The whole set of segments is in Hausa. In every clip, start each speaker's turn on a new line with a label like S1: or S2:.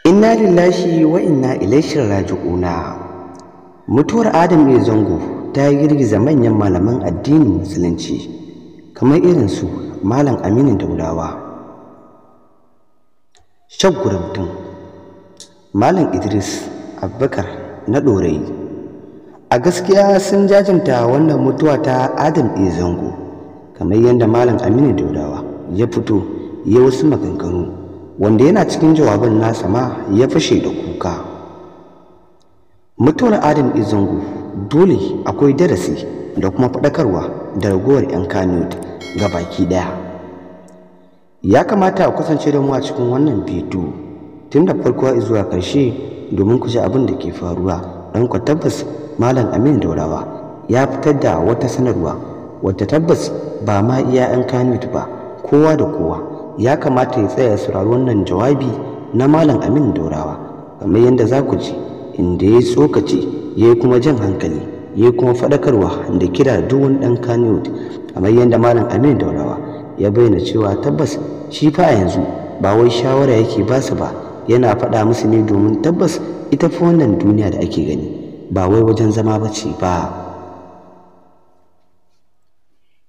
S1: Inna lillahi wa inna ilaihi raji'una. Mutuwar Adam A. Zango ta girgiza manyan malaman addinin Musulunci kamar irin su Malam Aminu Daurawa, Sheikh Gurumtun, Malam Idris Abubakar na Ɗorayi. A gaskiya sun jajanta wannan mutuwa ta Adam A. Zango, kamar yadda Malam Aminu Daurawa ya fito ya wasu maganganu wanda yana cikin jawaban nasa ma ya fashe da kuka. Mutuwar Adam A. Zango dole akwai darasi da kuma faɗakarwa da ragowar 'yan Kannywood ga baki ɗaya. Ya kamata a kasance da mu a cikin wannan bidiyo tun da farko zuwa ƙarshe domin ku ji abin da ke faruwa, don ku tabbas Malam Aminu Daurawa ya fitar da wata sanarwa wadda tabbas ba ma iya 'yan Kannywood ba, kowa da kowa ya kamata ya tsaya saurari wannan jawabi na Malam Aminu Daurawa, kamar yadda za ku ji inda ya tsokaci, ya yi kuma jan hankali, ya yi kuma faɗakarwa da kira duk wani ɗan Kannywood, kamar yadda Malam Aminu Daurawa ya bayyana cewa tabbas shi fa a yanzu ba wai shawara yake ba su ba, yana faɗa musu ne domin tabbas ita fa wannan duniya da ake gani ba wai wajen zama ba ce ba.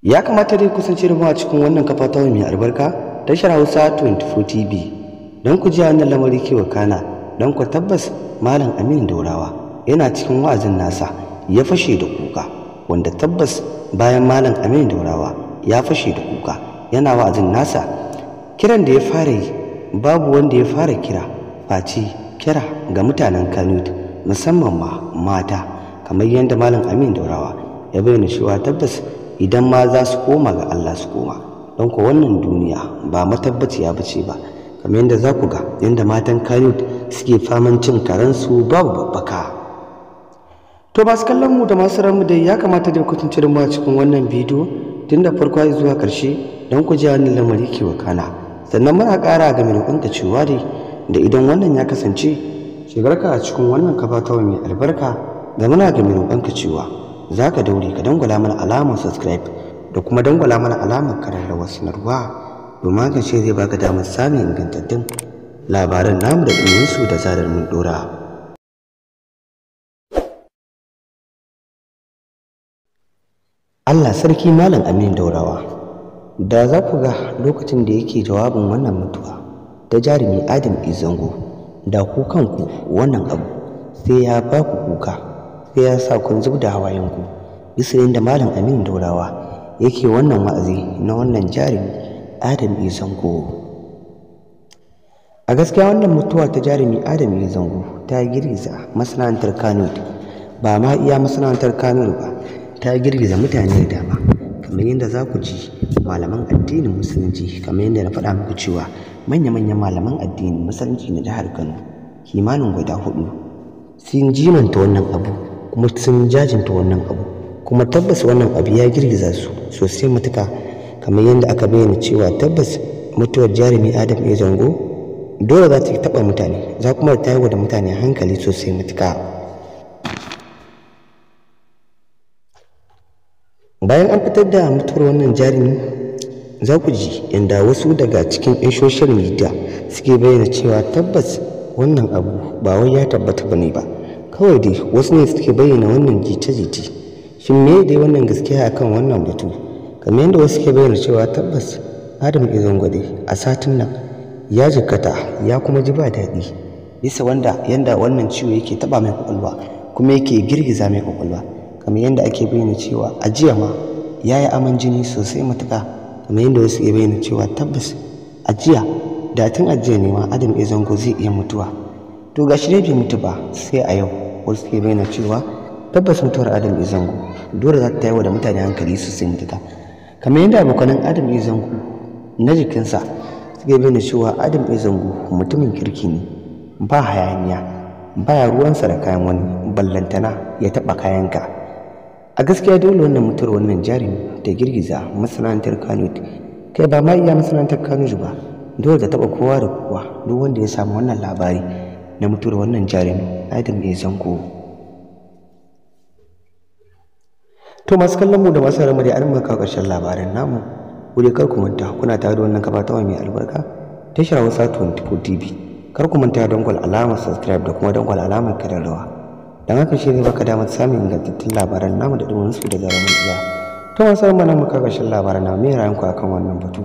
S1: Ya kamata dai kusance da mu a cikin wannan kafa ta mai albarka, tashar Hausa 24 TV, don ku ji wannan lamari ke wakana, don ku tabbas Malam Aminu Daurawa yana cikin wa'azin nasa ya fashe da kuka, wanda tabbas bayan Malam Aminu Daurawa ya fashe da kuka yana wa'azin nasa, kiran da ya fara yi babu wanda ya fara kira face kira ga mutanen Kannywood, musamman ma mata, kamar yadda Malam Aminu Daurawa ya bayyana cewa tabbas idan ma za su koma ga Allah su koma, don ko wannan duniya ba matabbaciya bace ba, kamar yadda za ku ga yadda matan Kannywood suke faman cin karensu babu babbaka. To masu kallon mu da masu ranmu dai ya kamata dai ku tunce da mu a cikin wannan bidiyo tun da farko zuwa ƙarshe don ku ji wannan lamari ke wakana. Sannan muna ƙara ga mai roƙonka cewa dai da idan wannan ya kasance shigarka a cikin wannan kafa ta mai albarka, da muna ga mai roƙonka cewa za ka daure ka dangwala mana alamar subscribe da kuma dangwala mana alamar kararrawar sanarwa, domin haka ce zai baka damar samun ingantattun labaran namu da ɗuminsu da zarar mun ɗora. Allah sarki Malam Aminu Daurawa, da za ku ga lokacin da yake jawabin wannan mutuwa ta jarumi Adam A. Zango, da ku kanku wannan abu sai ya ba ku kuka, sai ya sa kun zub da hawayenku bisa yadda Malam Aminu Daurawa yake wannan wa'azi na wannan jarumi Adam A. Zango. A gaskiya wannan mutuwa ta jarumi Adam A. Zango ta girgiza masana'antar Kannywood, ba ma iya masana'antar Kannywood ba, ta girgiza mutane da dama, kamar yadda za ku ji malaman addinin Musulunci, kamar yadda na faɗa muku cewa manya-manyan malaman addinin Musulunci na jihar Kano kimanin guda 4 sun jimanta wannan abu kuma sun jajinta wannan abu, kuma tabbas wannan abu ya girgiza su sosai matuka, kamar yadda aka bayyana cewa tabbas mutuwar jarumi Adam A. Zango dole za ta taɓa mutane, za kuma ta yi da mutane hankali sosai matuka. Bayan an fitar da mutuwar wannan jarumi, za ku ji yadda wasu daga cikin 'yan social media suke bayyana cewa tabbas wannan abu ba wai ya tabbata bane ba, kawai dai wasu ne suke bayyana wannan jita-jita. Shin me dai wannan gaskiya akan wannan batu? Kamar yadda wasu ke bayyana cewa tabbas Adam A. Zango dai a satin nan ya jikkata ya kuma ji ba daɗi bisa wanda yanda wannan ciwo yake taɓa mai kwakwalwa kuma yake girgiza mai kwakwalwa, kamar yadda ake bayyana cewa a jiya ma ya yi aman jini sosai matuƙa, kamar yadda wasu ke bayyana cewa tabbas a jiya da tun a jiya ne ma Adam A. Zango zai iya mutuwa. To ga shi dai bai mutu ba sai a yau wasu ke bayyana cewa tabbas mutuwar Adam A. Zango dole za ta tayar da mutane hankali sosai matuƙa, kamar yadda abokanan Adam A. Zango na jikinsa suke bayyana cewa Adam A. Zango mutumin kirki ne, ba hayaniya, baya ruwansa da kayan wani, ballantana ya taɓa kayanka. A gaskiya dole wannan mutuwar wannan jarumi ta girgiza masana'antar Kannywood, kai ba ma iya masana'antar Kannywood ba, dole ta taɓa kowa da kowa duk wanda ya samu wannan labari na mutuwar wannan jarumi Adam A. Zango. To masu kallon mu da masu ramu dai an muka kawo ƙarshen labaran namu. Ku dai kar ku manta kuna tare da wannan kafa ta mai albarka, tashar Hausa 24 TV. Kar ku manta dangwal alamar subscribe da kuma dangwal alamar kararrawa. Don haka shi zai baka damar samun ingantattun labaran namu da ɗumin su da zarar mun ɗora. To masu mana muka gashin labaran namu, me ra'ayinku akan wannan batu?